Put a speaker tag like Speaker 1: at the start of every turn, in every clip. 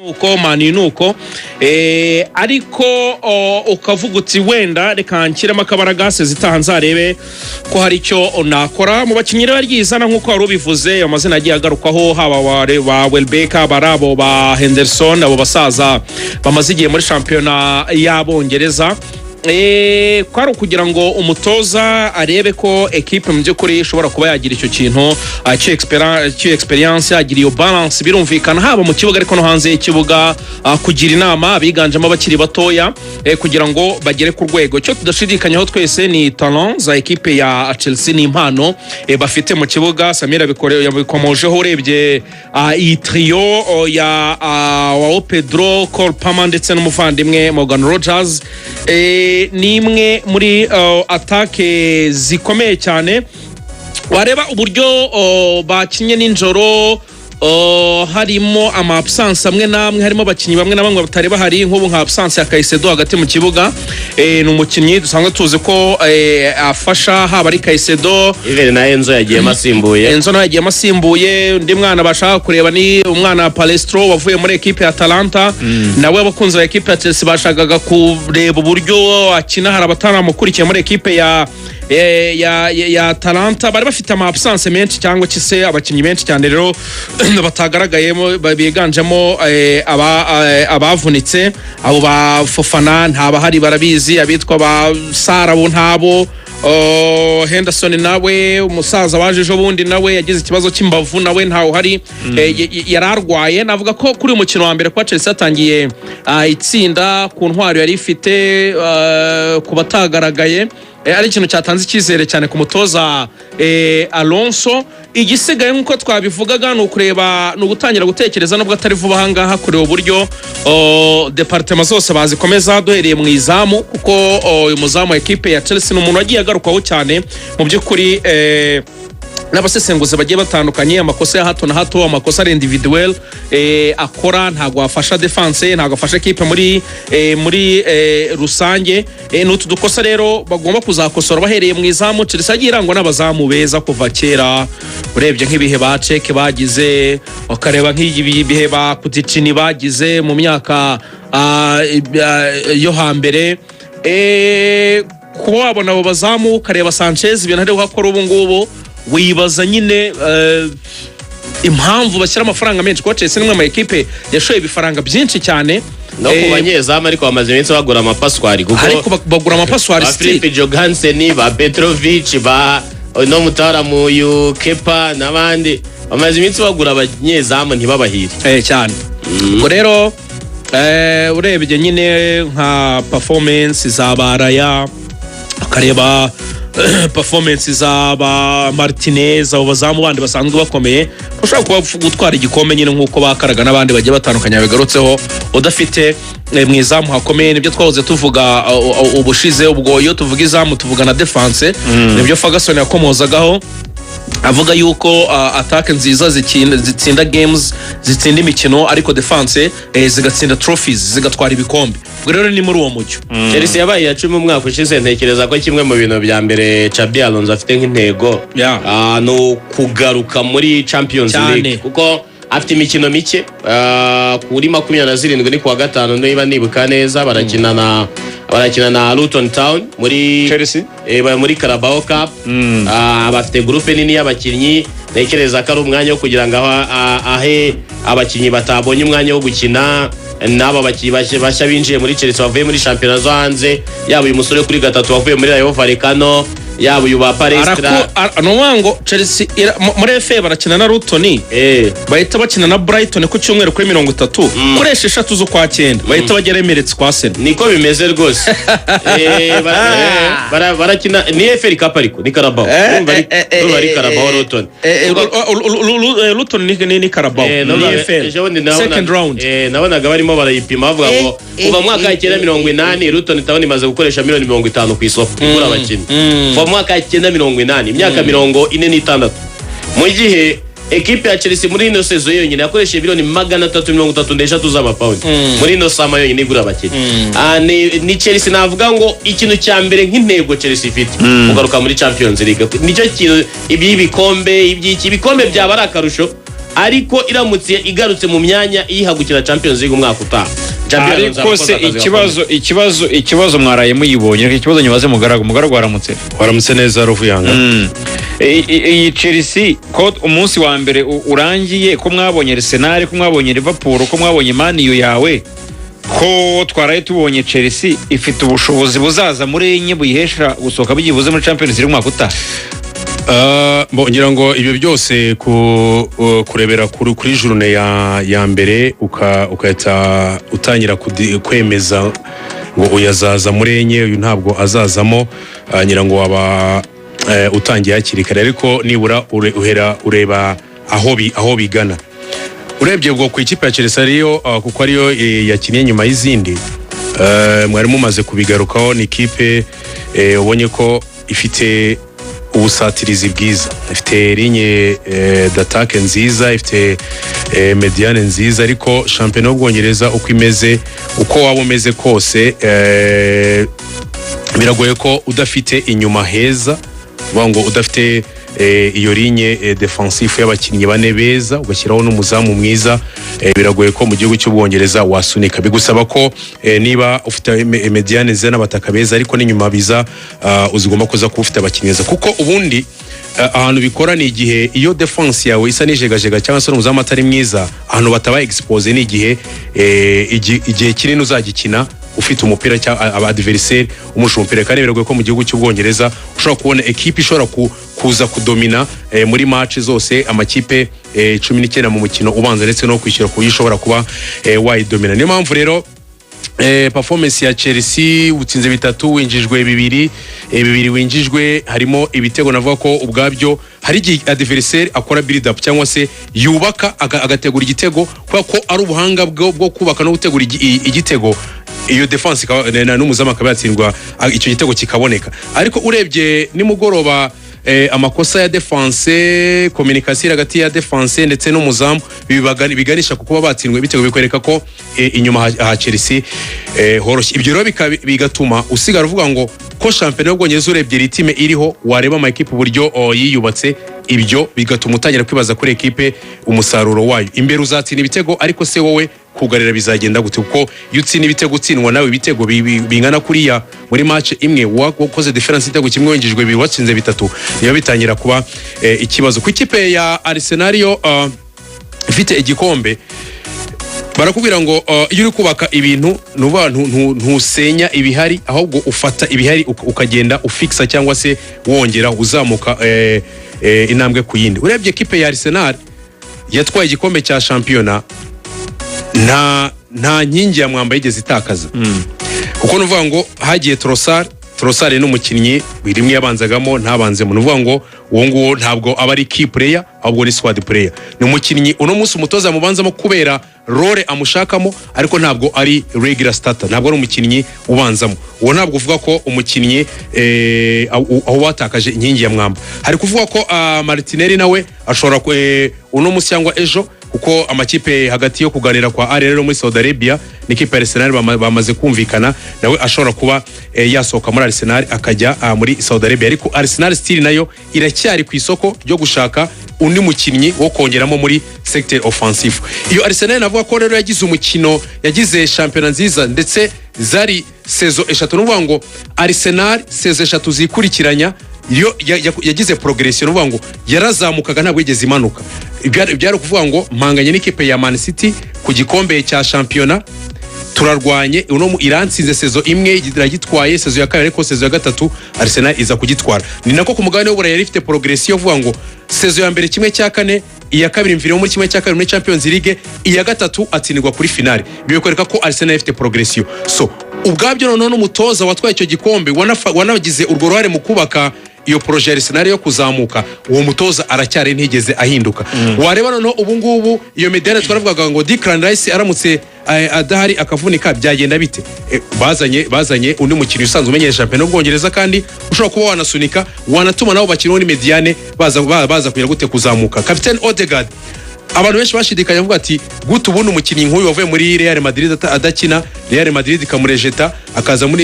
Speaker 1: Nuko Man U nuko ariko ukavuga uti wenda reka nshyiremo akabaraga, zitaha nzarebe ko hari icyo nakora mu bakinnyi. Rero ryizana nk'uko wari ubivuze, amazina agiye agarukwaho, haba ba Welbeck, haba ari abo ba Henderson, abo basaza bamaze igihe muri shampiyona y'Abongereza. Kwari ukugira ngo umutoza arebe ko ekipe mu by'ukuri ishobora kuba yagira icyo kintu cy'iyo experience, yagira iyo balance, birumvikana, haba mu kibuga ariko no hanze y'ikibuga, kugira inama abiganjemo abakiri batoya kugira ngo bagere ku rwego. Icyo tudashidikanyaho twese ni talent za ekipe ya Chelsea, ni impano bafite mu kibuga. Samir yabikomojeho. Urebye iyi trio ya Joao Pedro, Cole Palmer ndetse n'umuvandimwe Morgan Rogers, ni imwe muri attaque zikomeye cyane. Wareba uburyo bakinnye nijoro, harimo ama absence amwe n'amwe, harimo abakinnyi bamwe na bamwe batari bahari, nk'ubu nka absence ya Caicedo hagati mu kibuga. Ni umukinnyi dusanzwe tuzi ko afasha, haba ari Caicedo.
Speaker 2: Even na Enzo yagiyemo asimbuye.
Speaker 1: Enzo nawe yagiyemo asimbuye. Undi mwana bashaka kureba ni umwana Palestro wavuye muri ekipe ya Atalanta, nawe abakunzi ba ekipe ya Chelsea bashakaga kureba uburyo akina. Hari abataramukurikiye muri ekipe ya Atalanta. Bari bafite ama absence menshi cyangwa se abakinnyi benshi cyane rero batagaragayemo, biganjemo abavunitse. Abo ba Fofana ntabahari, barabizi, abitwa ba Sara bo ntabo. Henderson nawe, umusaza waje ejo bundi, nawe yagize ikibazo cy'imbavu, nawe ntawe uhari. Yari arwaye. Navuga ko kuri uyu mukino wa mbere, kuba Chelsea yatangiye itsinda ku ntwaro yari ifite, ku batagaragaye, ari ikintu cyatanze icyizere cyane ku mutoza Alonso. Igisigaye nk'uko twabivugaga ni ukureba, ni ugutangira gutekereza, nubwo atari vuba aha ngaha, kureba uburyo département zose bazikomeza, duhereye mu izamu, kuko uyu muzamu wa ekipe ya Chelsea ni umuntu wagiye agarukwaho cyane mu by'ukuri n'abasesenguzi bagiye batandukanye. Amakosa ya hato na hato, amakosa ari individuel akora, ntabwo afasha defense, ntabwo afasha ekipe muri rusange. Ni utu dukosa rero bagomba kuzakosora bahereye mu izamu. Chelsea yagiye irangwa n'abazamu beza kuva kera. Urebye nk'ibihe ba Cech bagize, ukareba nk'ibi bihe ba Cudicini bagize mu myaka yo hambere, kuba wabona abo bazamu, ukareba Sanchez ibintu ari gukora ubu ngubu, wibaza nyine impamvu bashyira amafaranga menshi, kuko Chelsea ni imwe mu ekipe yashoye ibifaranga byinshi cyane.
Speaker 2: No ku banyezamu ariko bamaze iminsi bagura amapaswari kuko
Speaker 1: Ariko bagura amapaswari
Speaker 2: ba
Speaker 1: still.
Speaker 2: Philippe Johansen, ba Petrovic, ba no mutaramu uyu Kepa n'abandi, bamaze iminsi bagura abanyezamu ntibabahire.
Speaker 1: Cyane. Ubwo rero urebye nyine nka performance za Baraya, ukareba performance za ba Martinez, abo bazamu bandi basanzwe bakomeye, ushobora kuba gutwara igikombe nyine nk'uko bakaraga n'abandi bagiye batandukanye babigarutseho, udafite mu izamu hakomeye. Nibyo twahoze tuvuga ubushize. Ubwo iyo tuvuga izamu tuvuga na defense. Nibyo Ferguson yakomozagaho avuga yuko attaque nziza zitsinda games, zitsinda imikino, ariko defense zigatsinda trophies, zigatwara ibikombe. Ubwo rero ni muri uwo mucyo.
Speaker 2: Chelsea yabaye iya 10 umwaka ushize. Ntekereza ko kimwe mu bintu bya mbere Xabi Alonso afite nk'intego ni ukugaruka muri Champions League, kuko afite imikino mike. Kuri 27 ni kuwa gatanu niba nibuka neza, barakina na Luton Town muri
Speaker 3: Chelsea?
Speaker 2: Bari muri Carabao Cup. Bafite groupe nini y'abakinnyi. Ntekereza ko ari umwanya wo kugira ngo ahe abakinnyi batabonye umwanya wo gukina, n'aba bakinnyi bashya binjiye muri Chelsea bavuye muri shampiyona zo hanze, yaba uyu musore kuri gatatu wavuye muri Rayo Vallecano, yaba uyu ba Palestra.
Speaker 1: Ni ukuvuga ngo Chelsea muri FA barakina na Luton, bahita bakina na Brighton ku cyumweru kuri 30, kuri 6 z'ukwa cyenda bahita bagera Emirates kwa Arsenal.
Speaker 2: Niko bimeze rwose. Barakina ni FA Cup, ariko ni Carabao. Urumva ari Carabao, Luton.
Speaker 1: Luton ni Carabao, ni FA
Speaker 2: Ejo bundi
Speaker 1: second round.
Speaker 2: Nabonaga barimo barayipima, bavuga ngo kuva mu mwaka wa 1980 Luton Town imaze gukoresha miliyoni 50 ku isoko igura abakinnyi, kuva mu mwaka wa 1980, imyaka 46, mu gihe ekipe ya Chelsea muri ino saison yonyine yakoresheje miliyoni 333 z'amapawundi muri ino summer yonyine igura abakinnyi. Ni Chelsea, navuga ngo ikintu cya mbere nk'intego Chelsea ifite, kugaruka muri Champions League, nicyo kintu. Iby'ibikombe, iby'iki, ibikombe byaba ari akarusho. Ariko iramutse igarutse mu myanya iyiha gukina Champions League umwaka utaha, Xabi Alonso
Speaker 3: Ariko se
Speaker 2: arakoze akazi.
Speaker 3: Ikibazo mwaraye muyibonye? Reka ikibazo nyibaze Mugaragu. Mugaragu, waramutse?
Speaker 4: Waramutse neza, Ruvuyanga.
Speaker 3: Iyi Chelsea, ko umunsi wa mbere urangiye, ko mwabonye Arsenal, ko mwabonye Liverpool, ko mwabonye Man U yawe, ko twaraye tubonye Chelsea, ifite ubushobozi buzaza muri enye buyihesha gusohoka byibuze muri Champions League umwaka utaha?
Speaker 4: Bo, ngira ngo ibyo byose kurebera kuri journée ya mbere ugahita utangira kwemeza ngo uyu azaza muri enye, uyu ntabwo azazamo, ngira ngo waba utangiye hakiri kare. Ariko nibura uhera ureba aho bigana. Urebye ubwo ku ikipe ya Chelsea ariyo, kuko ariyo yakinnye nyuma y'izindi, mwari mumaze kubigarukaho, ni ikipe ubonye ko ifite ubusatirizi bwiza, ifite ligne d'attaque nziza, ifite médiane nziza. Ariko shampiyona y'Ubwongereza uko imeze, uko waba umeze kose, biragoye ko udafite inyuma heza, uvuga ngo udafite iyo ligne défensive y'abakinnyi bane beza, ugashyiraho n'umuzamu mwiza, biragoye ko mu gihugu cy'Ubwongereza wasunika. Bigusaba ko niba ufite médiane nziza n'abataka beza, ariko n'inyuma biza uzigomba kuza kuba ufite abakinnyi beza, kuko ubundi ahantu bikora ni igihe iyo défense yawe isa n'ijegajega cyangwa se n'umuzamu atari mwiza, ahantu bataba expose ni igihe igihe kinini uzagikina ufite umupira cyangwa aba adversaire umurusha umupira. Kandi biragoye ko mu gihugu cy'Ubwongereza ushobora kubona ekipe ishobora kuza kudomina muri match zose, amakipe 19 mu mukino ubanza ndetse no kwishyura, ku buryo ushobora kuba wayidomina. Niyo mpamvu rero performance ya Chelsea, utsinze bitatu, winjijwe bibiri, bibiri winjijwe harimo ibitego navuga ko ubwabyo hari igihe adversaire akora build up cyangwa se yubaka agategura igitego, kubera ko ari ubuhanga bwo kubaka no gutegura igitego, iyo defense n'umuzamu akaba yatsindwa, icyo gitego kikaboneka. Ariko urebye nimugoroba, amakosa ya defense, communication hagati ya defense ndetse n'umuzamu biganisha ku kuba batsindwa ibitego, bikwereka ko inyuma ha Chelsea horoshye. Ibyo rero bigatuma usigara uvuga ngo ko shampiyona y'Ubwongereza, urebye rythme iriho, wareba ama ekipe uburyo yiyubatse, ibyo bigatuma utangira kwibaza kuri ekipe umusaruro wayo imbere. Uzatsinda ibitego, ariko se wowe kugarira bizagenda gute? Kuko iyo utsinda ibitego, utsindwa nawe ibitego bingana kuriya muri match imwe, wakoze difference igitego kimwe, winjijwe bibiri, watsinze bitatu, niyo bitangira kuba ikibazo. Ku ikipe ya Arsenal yo ifite igikombe, barakubwira ngo iyo uri kubaka ibintu, nuba ntusenya ibihari, ahubwo ufata ibihari ukagenda ufixa cyangwa se wongera uzamuka intambwe ku yindi. Urebye ekipe ya Arsenal yatwaye igikombe cya shampiyona, nta nkingi ya mwamba yigeze itakaza, kuko nuvuga ngo hagiye Trossard. Trossard ni umukinnyi rimwe yabanzagamo ntabanzemo, ni ukuvuga ngo uwo nguwo ntabwo aba ari key player, ahubwo ni squad player. Ni umukinnyi uno munsi umutoza amubanzamo kubera role amushakamo, ariko ntabwo ari regular starter, ntabwo ari umukinnyi ubanzamo. Uwo ntabwo uvuga ko umukinnyi aho watakaje inkingi ya mwamba. Hari kuvuga ko Martinelli nawe ashobora uno munsi cyangwa ejo, kuko amakipe hagati yo kuganira kwa Al Hilal muri Saudi Arabia n'ikipe ya Arsenal bamaze kumvikana, nawe ashobora kuba yasohoka muri Arsenal akajya muri Saudi Arabia. Ariko Arsenal still nayo iracyari ku isoko ryo gushaka undi mukinnyi wo kongeramo muri secteur offensif. Iyo Arsenal navuga ko rero yagize umukino, yagize shampiyona nziza, ndetse zari saison eshatu, ni ukuvuga ngo Arsenal saison eshatu zikurikiranya iyo yagize progression, ni ukuvuga ngo yarazamukaga, ntabwo yigeze imanuka. Byari ukuvuga ngo mpanganye n'ikipe ya Man City ku gikombe cya shampiyona, turarwanye, uno iransinze saison imwe iragitwaye, saison ya kabiri, ariko saison ya gatatu Arsenal iza kugitwara. Ni nako ku mugabane w'Uburayi yari ifite progression, uvuga ngo saison ya mbere kimwe cya kane, iya kabiri mviremo muri kimwe cya kabiri muri Champions League, iya gatatu atsindirwa kuri finale. Ibyo bikwereka ko Arsenal ifite progression. So ubwabyo noneho n'umutoza watwaye icyo gikombe wanagize urwo ruhare mu kubaka iyo projet ya Arsenal yo kuzamuka, uwo mutoza aracyari, ntigeze ahinduka. Wareba noneho ubu ngubu iyo médiane, twaravugaga ngo Declan Rice aramutse adahari akavunika byagenda bite? Bazanye undi mukinnyi usanzwe umenyereye shampiyona y'Ubwongereza, kandi ushobora kuba wanasunika, wanatuma nabo bakina muri médiane baza kugira gute kuzamuka. Captain Odegaard Abantu benshi bashidikanya bavuga ati: "Gute ubundi umukinnyi nk'uyu wavuye muri Real Madrid adakina, Real Madrid ikamurejeta, akaza muri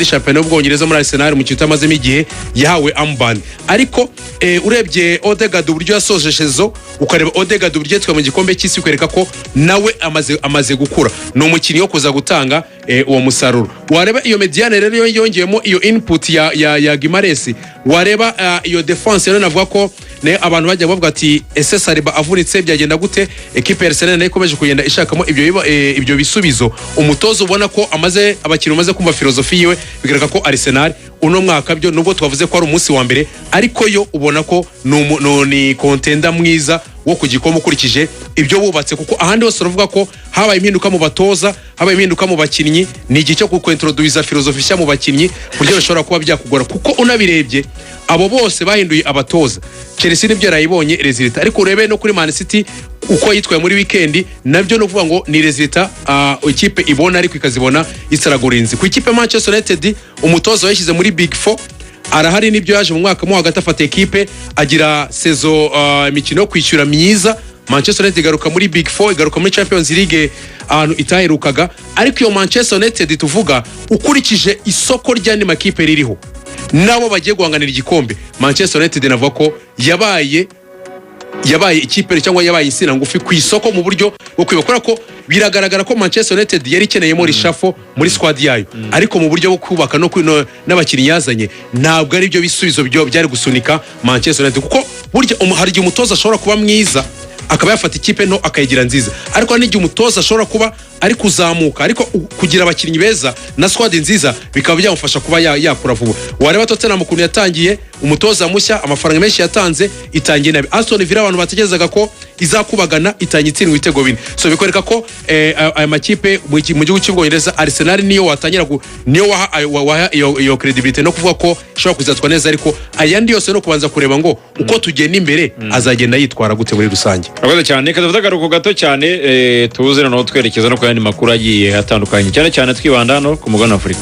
Speaker 4: shampiyona y'Ubwongereza muri Arsenal, umukino utamazemo igihe, yahawe armband?" Ariko urebye Odegaard uburyo yasoje saison, ukareba Odegaard uburyo yitwaye mu gikombe cy'isi, ukwereka ko nawe amaze gukura, ni umukinnyi wo kuza gutanga uwo musaruro. Wareba iyo médiane rero yongeyemo iyo input ya Guimaraes, wareba iyo defense rero, navuga ko ne abantu bajya bavuga ati: "Ese Saliba avunitse byagenda gute?" Equipe ya Arsenal nayo ikomeje kugenda ishakamo ibyo bisubizo. Umutoza ubona ko amaze abakinnyi bamaze kumva filozofi yiwe, bigaragara ko Arsenal uno mwaka byo, nubwo twavuze ko ari umunsi wa mbere, ariko yo ubona ko ni contender mwiza wo ku gikombe ukurikije ibyo bubatse, kuko ahandi hose uravuga ko habaye impinduka mu batoza, habaye impinduka mu bakinnyi. Ni igihe cyo kuintroduza filozofi nshya mu bakinnyi ku buryo bishobora kuba byakugora, kuko unabirebye abo bose bahinduye abatoza, Chelsea nibyo yarayibonye résultat, ariko urebe no kuri Man City uko yitwaye muri weekend, nabyo ni ukuvuga ngo ni résultat ikipe ibona ariko ikazibona isaragurinzi. Ku ikipe Manchester United, umutoza wayishyize muri Big Four arahari, nibyo, yaje mu mwaka mo hagati afata ekipe, agira saison imikino yo kwishyura myiza, Manchester United igaruka muri Big Four, igaruka muri Champions League ahantu itaherukaga. Ariko iyo Manchester United tuvuga, ukurikije isoko ry'andi makipe ririho nabo bagiye guhanganira igikombe, Manchester United navuga ko yabaye ikipe cyangwa yabaye insina ngufi ku isoko mu buryo bwo kwiba, kubera ko biragaragara ko Manchester United yari ikeneyemo reshuffle muri squad yayo, ariko mu buryo bwo kubaka no n'abakinnyi yazanye ntabwo ari byo bisubizo byo byari gusunika Manchester United, kuko burya hari igihe umutoza ashobora kuba mwiza akaba yafata ikipe nto akayigira nziza, ariko hari n'igihe umutoza ashobora kuba ari kuzamuka, ariko kugira abakinnyi beza na squad nziza bikaba byamufasha kuba yakura vuba. Wareba Tottenham ukuntu yatangiye, umutoza mushya, amafaranga menshi yatanze, itangiye nabi. Aston Villa abantu bategerezaga ko izakubagana, itangiye itsindwa ibitego 4. So bikwereka ko aya makipe mu gihugu cy'Ubwongereza, Arsenal niyo watangira niyo waha waha iyo credibility no kuvuga ko ishobora kuzatwa neza, ariko ayandi yose no kubanza kureba ngo uko tugenda imbere azagenda yitwara gute muri rusange.
Speaker 3: Urakoze cyane. Reka dufate akaruhuko gato cyane, tuze noneho twerekeza no ku yandi makuru agiye atandukanye, cyane cyane twibanda hano ku mugabane wa Afurika.